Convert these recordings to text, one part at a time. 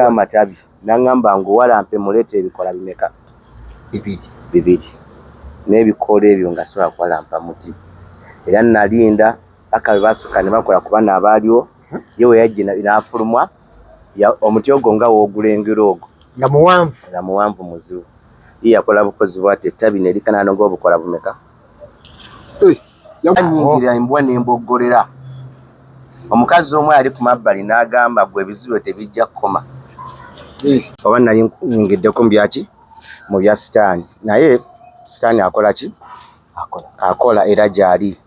Amatabi n'aŋŋamba nguwalampe muleete ebikola bimeka? Bibiri. Bibiri. N'ebikoola ebyo nga sobola kuwalampa muti, era nalinda paka bwe basooka ne bakola ku bano abaaliwo. Ye we yajja n'afulumwa omuti ogwo nga woogulengera ogwo. Nga muwanvu. Nga muwanvu muzibu. Ye yakola bukozi bwati, ettabi ne likanaano ng'obukola bumeka? Yanyingira embwa n'emboggolera. Omukazi omu ali ku mabbali n'agamba, "Gwe ebizibu tebijja kukoma." Oba nali nyingiddeko mu byaki, mu bya sitaani, naye sitaani akola ki? Akola era gyali.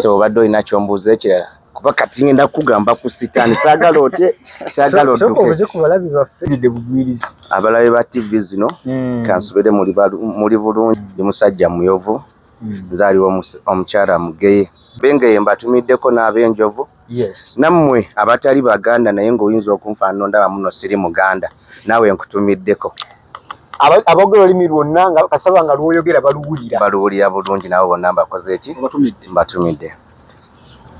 So obadde olina kyombuuza ekirala? Kuba kati ngenda kugamba ku sitaani, saagala otye, saagala Sooka odduke. Obuze ku balabi baffe bugwirizi. Abalabe ba TV zino, kansubire muli bulungi. Ndi musajja muyovu, nzaaliwa omukyala mugeye bengeye, mbatumiddeko n'ab'enjovu. Nammwe abatali Baganda naye ng'oyinza okunfaanana, ondaba muno siri Muganda, naawe nkutumiddeko. Aboogera olulimi lwonna nga kasaba nga lwoyogera baluwulira. Baluwulira bulungi, nabo bonna mbakoze eki? Mbatumidde.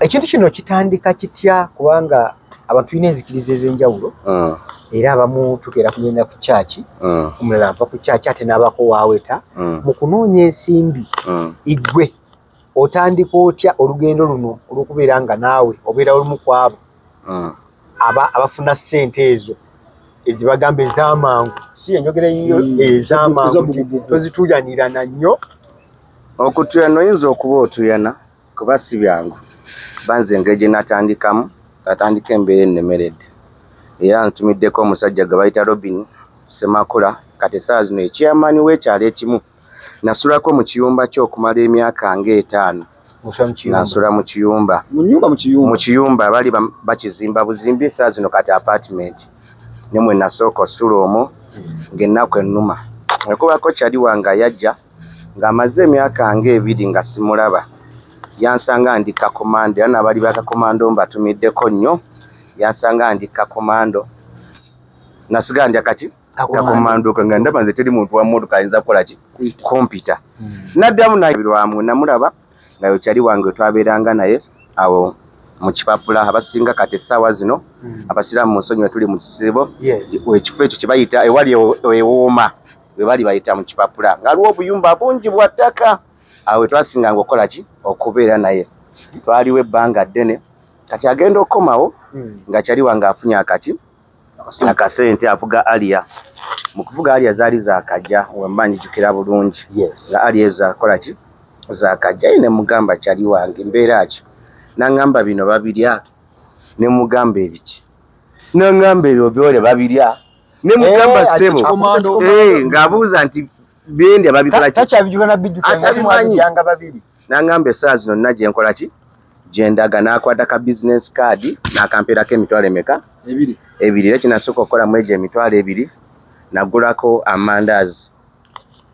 Ekintu kino kitandika kitya? Kubanga abantu tulina enzikiriza ez'enjawulo, era abamu tukeera kugenda ku kyaki, omulala ava ku kyaki ate n'abako waaweta mu kunoonya ensimbi. Igwe otandika otya olugendo luno olw'okubeera nga naawe obeera olumu ku abo abafuna ssente ezo ezibagamba ez'amangu? Si enjogera yiyo, ez'amangu nti tozituuyanirana nnyo. Okutuyana oyinza okuba otuyana, kuba si byangu. Banze engeri gye natandikamu, natandika embeera ennemeredde, era ntumiddeko omusajja gwe bayita Robin Semakula, kati essaawa zino ekyamaani w'ekyalo ekimu. Nasulako mu kiyumba kye okumala emyaka nga 5. Musula mu Nga kiyumba? nsula mu kiyumba. Mu nyumba, mu kiyumba? Mu kiyumba. Bali bakizimba buzimbi, essaawa zino kati apartment, ne mwe nasooka osula omwo ng'ennaku ennuma. Ekubako kyali wange yajja ng'amaze emyaka nga 2 nga simulaba, yansanga ndi kakomando, era n'abali bakakomando mbatumiddeko nnyo. Yansanga ndi kakomando, nasigala ndya kaki? Kakomando nga ndaba nze teri muntu wa mmotoka ayinza kukola ki? Kompita. Naddamu nalwamu namulaba nga yo kyali wange twabeeranga naye awo mu kipapula. Abasinga kati essaawa zino abasiraamu mu nsonyiwe, tuli mu kisiibo. Ekifo ekyo kye bayita ewali ewooma we bali bayita mu kipapula, nga waliwo obuyumba bungi bwa ttaka. Awo we twasinganga okukola ki? Okubeera naye. Twaliwo ebbanga ddene. Kati agenda okukomawo nga kyali wange afunye akaki, akasente, avuga Harrier. Mu kuvuga Harrier zaali zakajja, wemba njijukira bulungi, nga Harrier ezo akola ki? Zakajja. Ye ne mugamba, "Kyali wange, mbeera ki?" Naŋŋamba, "Bino babirya." Ne mugamba, "Ebiki?" Naŋŋamba, "Ebyo byole babirya." Ne mugamba, "Ssebo." Ng'abuuza nti byendya babikola ki? Takyabijuka na bijjuka nga Atabimanyi. tumwabiryanga babiri. N'aŋŋamba, "Essaawa zino nna gye nkola ki, gye ndaga." N'akwata ka business card n'akampeerako emitwalo emeka? Ebiri. Ebiri. Era kinasooka okukolamu egyo emitwalo 2, nagulako amandaazi,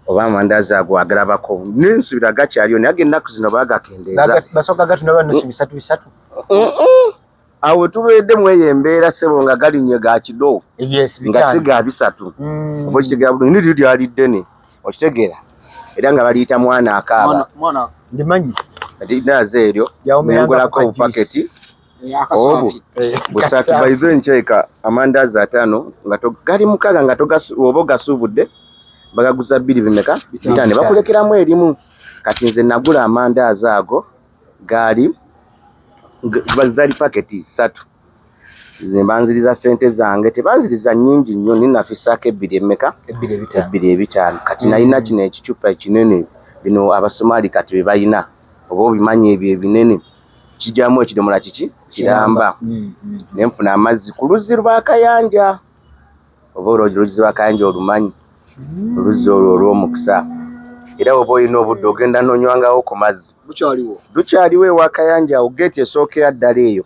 oba amandaazi ago agalabako nensubira gakyaliyo, naye agennaku zino baagakendeeza. Basooka gatunda ba nusu bisatu bisatu. Awo tubeedde mu eyo embeera, ssebo, nga galinnye ga kido nga si ga bisatu. Oba okitegeera bulungi, niryo lyali ddene, okitegeera, era nga baliyita mwana akaaba. Mwana. Ndimanyi. Naze eryo Lyawomeranga nengulako ku obupaketi obwo busatu. Baize nkyeka amandaazi 50 nga gali 6 nga oba ogasuubudde bagaguza bbiri bimeka? 5, ne bakulekeramu erimu. Kati nze nagula amandaazi ago, gaali zaali paketi 3. Nze banziriza sente zange, tebanziriza nnyingi nnyo, naye nafissaako ebbiri emmeka? Ebbiri ebitaano. Ebbiri ebitaano. Kati nalina kino ekicupa ekinene, bino Abasomaali kati bye balina, oba obimanyi ebyo ebinene, kijyamu ekidomola kiki kiramba. Ne nfuna amazzi ku luzzi lw'akayanja, oba olwo oluzzi lw'akayanja olumanyi, oluzzi olwo olw'omukisa, era oba olina obudde ogenda nonywangawo ku mazzi. Bukyaliwo? Lukyaliwo ewakayanja awo, geeti esookera ddala eyo.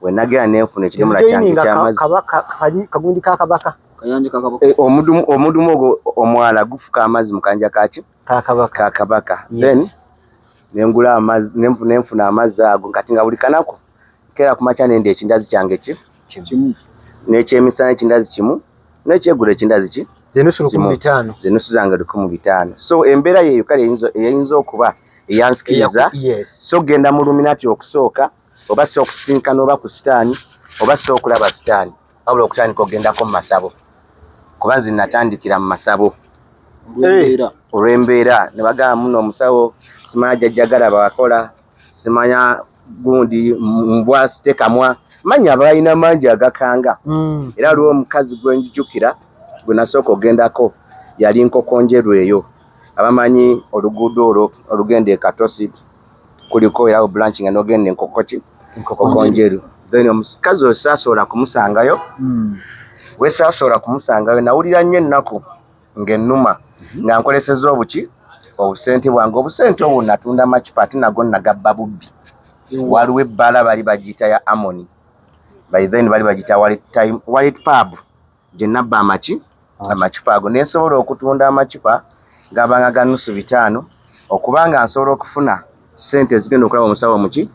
Wenagenda nenfuna ekiremula kyange ky'amazzi. Kagundi ka kabaka. Kayanja kakabaka. Omudumu ogwo omwala gufuka amazzi mu kayanja kaki? Ka kabaka. Ka kabaka. Then nengula amazzi, nenfuna amazzi ago. Kati nga buli kanaku keera ku makya nenda ekindazi kyange ki kimu, n'ekyemisana ekindazi kimu, n'ekyeggulo ekindazi ki. Zenusu lukumi Kimu. bitaano. Zenusu zange 1500. So embeera yeeyo kale eyinza okuba eyansikiriza so genda mu Illuminati okusooka, oba si okusisinkana oba ku sitaani, oba si okulaba sitaani. Wabula okutandika okugendako mu masabo, kuba nze natandikira mu masabo olw'embeera, ne bagamba muno omusawo simanya jjajjagala bakola, simanya gundi mbwa sitekamwa, manya balina mangi agakanga. Era waliwo omukazi gwe njijukira gwe nasooka ogendako, yali Nkokonjeru eyo, abamanyi oluguudo olwo olugenda e Katosi, kuliko era branch nga nogenda Enkokoki, Nkokonjeru. Then omukazi oyo saasobola kumusangayo. Wesaasobola kumusangayo, nawulira nnyo ennaku ng'ennuma, nga nkoleseza obuki obusente bwange, obusente obwo natunda macupa, ate nago nagabba bubbi. Waliwo ebbaala bali bagiyita ya Amoni, by then bali bagiyita Wallet Time, Wallet Pub, gye nabba amacupa ago, nensobola okutunda amacupa gabanga ga nusu 500, okuba nga nsobola okufuna sente ezigenda okulaba omusawo muki,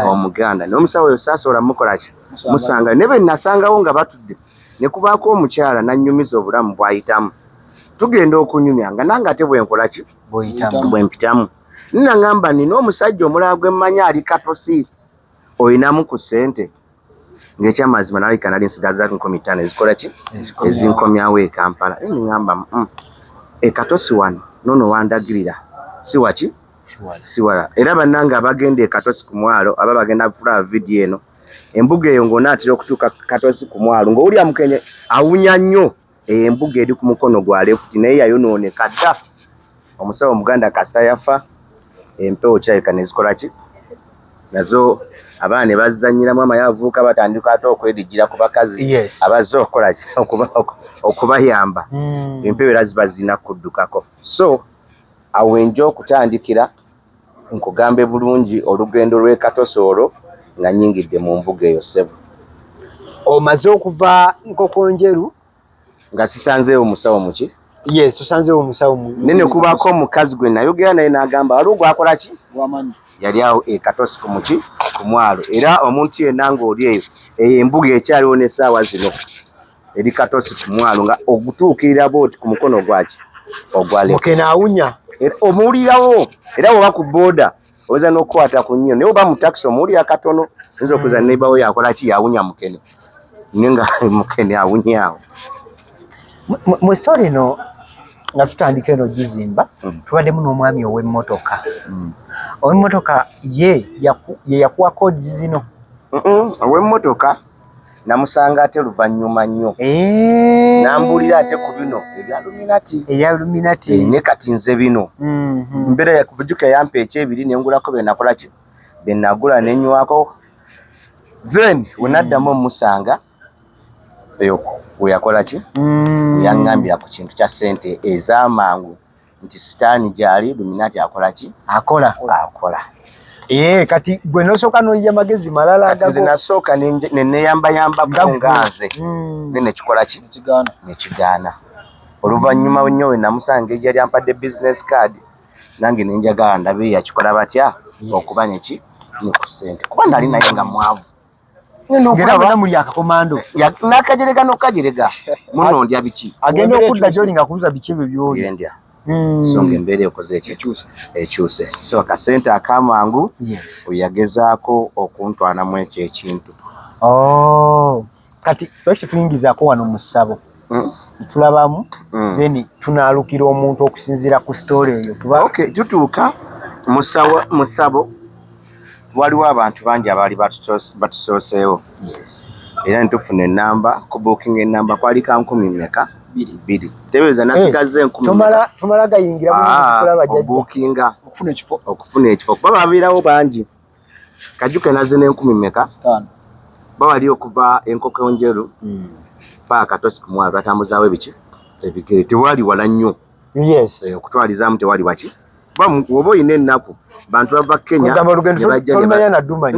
Omuganda. Naye omusawo oyo saasobola mukolaki, musanga. Naye bwe nasangawo nga batudde, ne kubaako omukyala nannyumiza obulamu bw'ayitamu, tugenda okunyumya nga nange ate bwe nkola ki, bwe mpitamu. Nnaŋŋamba nina omusajja omulala gwe mmanyi ali Katosi, olinamu ku ssente? Ng'ekyamazima nalika nali nsigaza 5,000 ezikola ki, ezinkomyawo e Kampala. Naye neŋŋamba, e Katosi wano noono wandagirira si waki, si wala." Era bannange abagenda e Katosi ku mwalo, aba bagenda kulaba vidiyo eno, embuga eyo ng'onaatera okutuuka Katosi ku mwalo, ng'owulira mukenye awunya nnyo, eyo embuga eri ku mukono gwa left, naye yayonooneka dda. Omusawo Omuganda kasita yafa, empewo kirabika nezikola ki nazo, abaana ne bazzannyiramu amaye, abavubuka batandika ate okwedijjira ku bakazi abazze okukola ki, okubayamba. Empewo era ziba zirina kuddukako. So awo enja okutandikira nkugambe bulungi olugendo lw'e Katosi olwo, nga nnyingidde mu mbuga eyo, ssebo. Omaze okuva Nkokonjeru nga sisanzeewo musawo muki. Yes, tusanzeewo omusawo. Nene kubaako omukazi gwe nayogera naye n'agamba waliwo gwakola ki, yali awo e Katosi ku muki, ku mwalo. Era omuntu yenna ng'oli eyo, eyo embuga ekyaliwo n'essaawa zino, eri Katosi ku mwalo, nga ogutuukirira booti ku mukono gwaki ogwa left. Mukene awunya. Omuwulirawo, era bw'oba ku booda oyinza n'okukwata ku nnyo, naye oba mu takisi omuwulira katono, oyinza okuza neighbor we yakola ki, yawunya mukene, naye nga mukene awunyaawo. Mu story eno nga tutandika eno gizimba, tubaddemu n'omwami ow'emmotoka. Ow'emmotoka ye yakuwa codes zino? Ow'emmotoka namusanga ate luvannyuma nnyo, nambulira ate ku bino ebya Illuminati. Eya Illuminati. Ne kati nze bino mbeera yakuvujuka, yampa ekyebiri, nengulako byenakola ki, byenagula nenywako. Then wenaddamu omusanga eyo weyakola ki, weyaŋŋambira ku kintu kya ssente ez'amangu nti sitaani gyali, Illuminati akola ki, akola. Akola. Ee, kati gwe nosooka noyiya magezi malala. Kati nze nasooka neneyambayambako nga nze, ne nekikola ki, nekigaana. Oluvannyuma nnyo we namusanga ejja lyampadde business card, nange nenjagala ndabe yakikola batya okuba neki ne ku ssente, kuba nali naye nga mwavu. Ngera muli akakomando. Nakajerega nokajerega muno, ndya biki. Agenda okudda gyoli nga kubuza biki ebyo byoli. Byendya. So nga embeera ekoze eki, ekyuse. So akasente akamangu oyagezaako okuntwalamu ekyo ekintu. Oh, kati lwaki tetuyingizaako wano mu ssabo, tulabamu, then tunaalukira omuntu okusinziira ku story eyo tuba. Okay, tutuuka mu ssabo, waliwo abantu bangi abaali batusooseewo, era netufuna enamba ku booking. Enamba kwali ka nkumi meka, bbiri, tebeeza nasigaza 1000. Tomala gayingira. Obookinga okufuna ekifo, kuba babeerawo bangi. Kajuke naze n'enkumi meka, bawali okuva Enkoko Njeru paka Katosi ku mwalo, batambuzaawo ebiki, ebigere, tewali wala nnyo. Okutwalizaamu tewali waki, oba olina ennaku, bantu bava Kenya.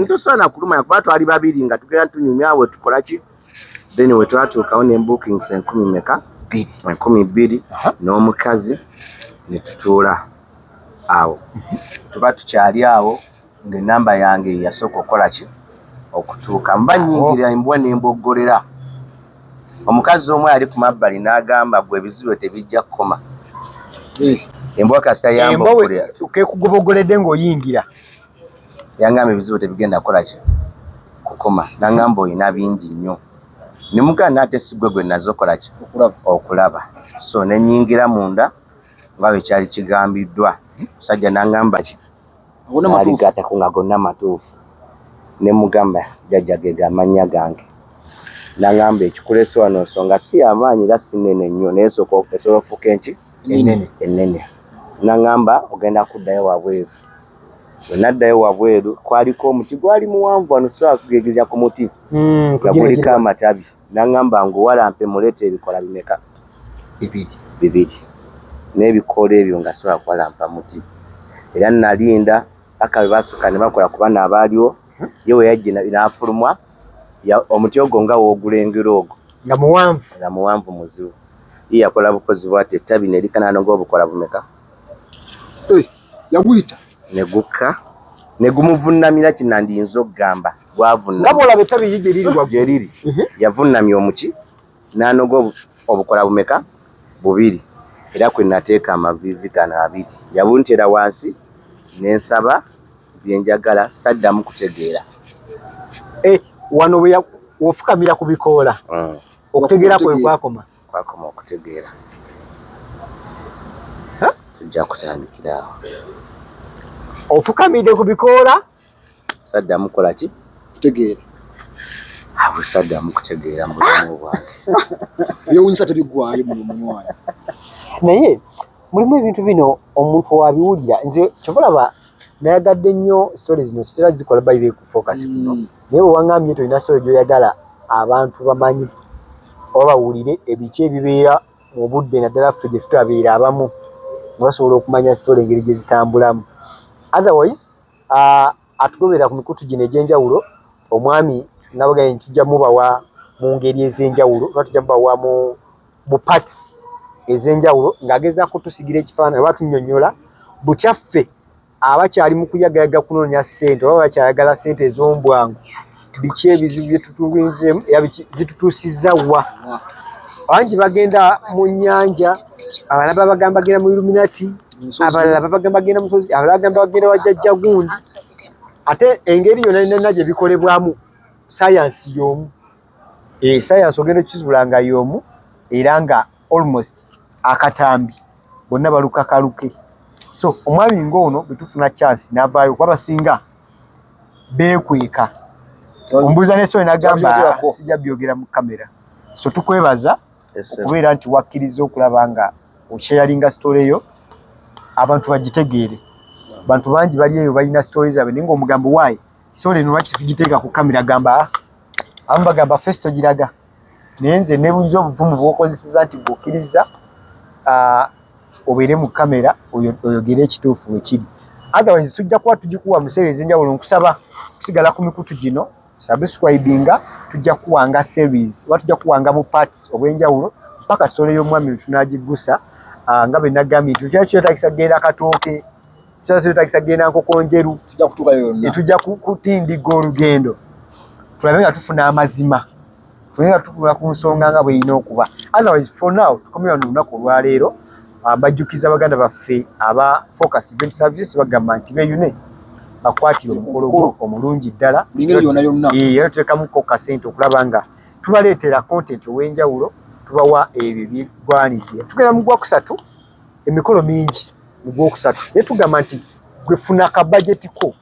Tosaana kulumanya, kuba twali babiri nga tugenda tunyumya we tukola ki. Then we twatuukawo ne bookings enkumi meka, 2000, n'omukazi ne tutuula awo. Tuba tukyali awo ng'enamba yange yasooka okukola ki, okutuuka. Mba nyingira, embwa nemboggolera. Omukazi omu ali ku mabbali n'agamba, "Gwe ebizibu tebijja kukoma." Embwa kasita yamboggolera. Kekugobogoledde ng'oyingira. Yangamba ebizibu tebigenda kukola ki, kukoma. Nangamba olina bingi nnyo. Nemugamba ate sigwe gwe naze okola ki? Okulaba. So nenyingira munda nga bwe kyali kigambiddwa. Musajja n'angamba ki? Naligatako nga gonna matuufu. Ne mugamba jjajja ge amannya gange. N'angamba ekikulese wano nsonga si y'amaanyi era si nnene nnyo naye esobola okufuuka enki? Ennene. N'angamba ogenda kuddayo wabweru. Bwe naddayo wabweru kwaliko omuti gwali muwanvu wano sobola kugegeza ku muti nga guliko amatabi. N'angamba nguwalampe muleete ebikola bimeka? Bibiri. N'ebikoola ebyo nga sobola kuwalampa muti. Era nalinda paka bwe baasooka ne bakola ku bano abaaliwo ye we yajja n'afulumwa omuti ogwo nga w'ogulengera ogwo. Nga muwanvu. Nga muwanvu muzibu. Ye yakola bukozi bw'ati ettabi ne likanaano ng'obukola bumeka? Yaguyita. Ne gukka ne gumuvunnamira kinandiyinza okugamba gwavunnamye. Nga bw'olaba ettabi lye gye liri waggulu. Gye liri. Yavunnamya omuti n'anoga obukola bumeka? Bubiri. Era kwe nateeka amaviivi gano abiri. Yabunteera wansi ne nsaba bye njagala saddamu kutegeera. Wano w'ofukamira ku bikoola okutegeera kwe kwakoma. Kwakoma okutegeera. Tujja kutandikira awo. Ofukamidde ku bikoola? Saddamu kukola ki? Kutegeera. Abo saddamu kutegeera mu bulamu bwange. Byewuunyisa tebiggwaayo mu munywanyi. Naye mulimu ebintu bino omuntu wabiwulira nze kyova olaba nayagadde nnyo story zino sitera zikola by the focus kuno. Naye bwe wangambye nti olina story gy'oyagala abantu bamanyi oba bawulire ebiki ebibeera mu budde naddala ffe gye tutabeera abamu nga basobola okumanya story engeri gye zitambulamu. Otherwise atugoberera ku mikutu gino egy'enjawulo omwami nga bagambye nti tujja mubawa mu ngeri ez'enjawulo oba tujja mubawa mu parts ez'enjawulo ng'agezaako tusigira ekifaananyi oba tunnyonnyola butya ffe abakyali mu kuyagayaga kunoonya ssente oba bakyayagala ssente ez'ombwangu biki ebizibu bye tutuuseemu era biki zitutuusizza wa. Bangi bagenda mu nnyanja, abalala babagamba bagenda mu Illuminati, abalala babagamba bagenda mu nsozi, abalala bagamba bagenda wa jjajja gundi. Ate engeri yonna yonna gye bikolebwamu sayansi y'omu. Sayansi ogenda okukizuula nga y'omu era nga almost akatambi bonna baluka kaluke. So omwami ng'ono bwe tufuna chance n'avaayo kuba basinga beekweka. Ombuuza ne story n'agamba sijja byogera mu kamera. So tukwebaza okubeera nti wakkiriza okulaba nga osharinga story yo abantu bagitegeere. Bantu bangi bali eyo balina story zaabwe naye ng'omugambo waayi story eno lwaki tugiteeka ku kamera gamba abamu bagamba face togiraga. Naye nze neebuuza obuvumu bw'okozesezza nti bw'okkiriza obeere mu kamera oyogere ekituufu bwe kiri. Otherwise tujja kuba tugikuwa mu series ez'enjawulo. Nkusaba kusigala ku mikutu gino, subscribinga, tujja kuwanga series oba tujja kuwanga mu parts obw'enjawulo mpaka story y'omwami lwe tunaagiggusa nga bwe nagambye nti kyali kyetaagisa kugenda Katooke, kyali kyetaagisa kugenda Nkokonjeru, tujja kutuukayo yonna. Tujja kutindigga olugendo tulabe nga tufuna amazima, tulabe nga tukula ku nsonga nga bw'erina okuba. Otherwise for now tukomye wano olunaku olwaleero. Mbajjukiza baganda baffe aba Focus Event Services bagamba nti beeyune bakwatire omukolo gwo omulungi ddala. Buli ngeri yonna yonna. Era tuteekamuko kasente okulaba nga tubaleetera content ow'enjawulo, tubawa ebyo ebigwanidde. Tugenda mu gwakusatu, emikolo mingi mu gwokusatu. Naye tugamba nti gwe funa kabajeti ko.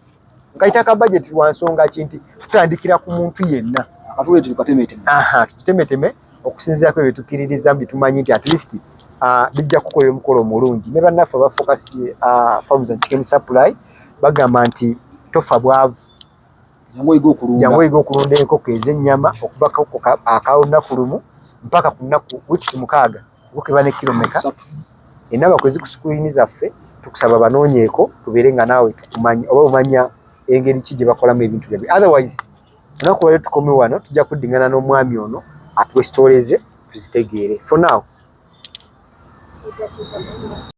Nkayita kabajeti lwa nsonga ki nti tutandikira ku muntu yenna. Akatuleetera tukatemeteme. Tukitemeteme okusinziira ku ebyo tukkiririza bye tumanyi nti at least bijja kukolera omukolo omulungi. Ne bannaffe aba Focus Farms and Chicken Supply bagamba nti tofa bwavu. Jangu oyige okulunda. Jangu oyige okulunda enkoko ez'ennyama okuva ku akalunaku lumu mpaka ku nnaku weeks 6 enkoko eba ne kilo mmeka? Enamba kwe ziri ku screen zaffe tukusaba banoonyeeko tubeere nga naawe tukumanya oba omanya engeri ki gye bakolamu ebintu byabwe. Otherwise olunaku lwaleero tukome wano, tujja kuddingana n'omwami ono atuwe stories ze tuzitegeere. For now.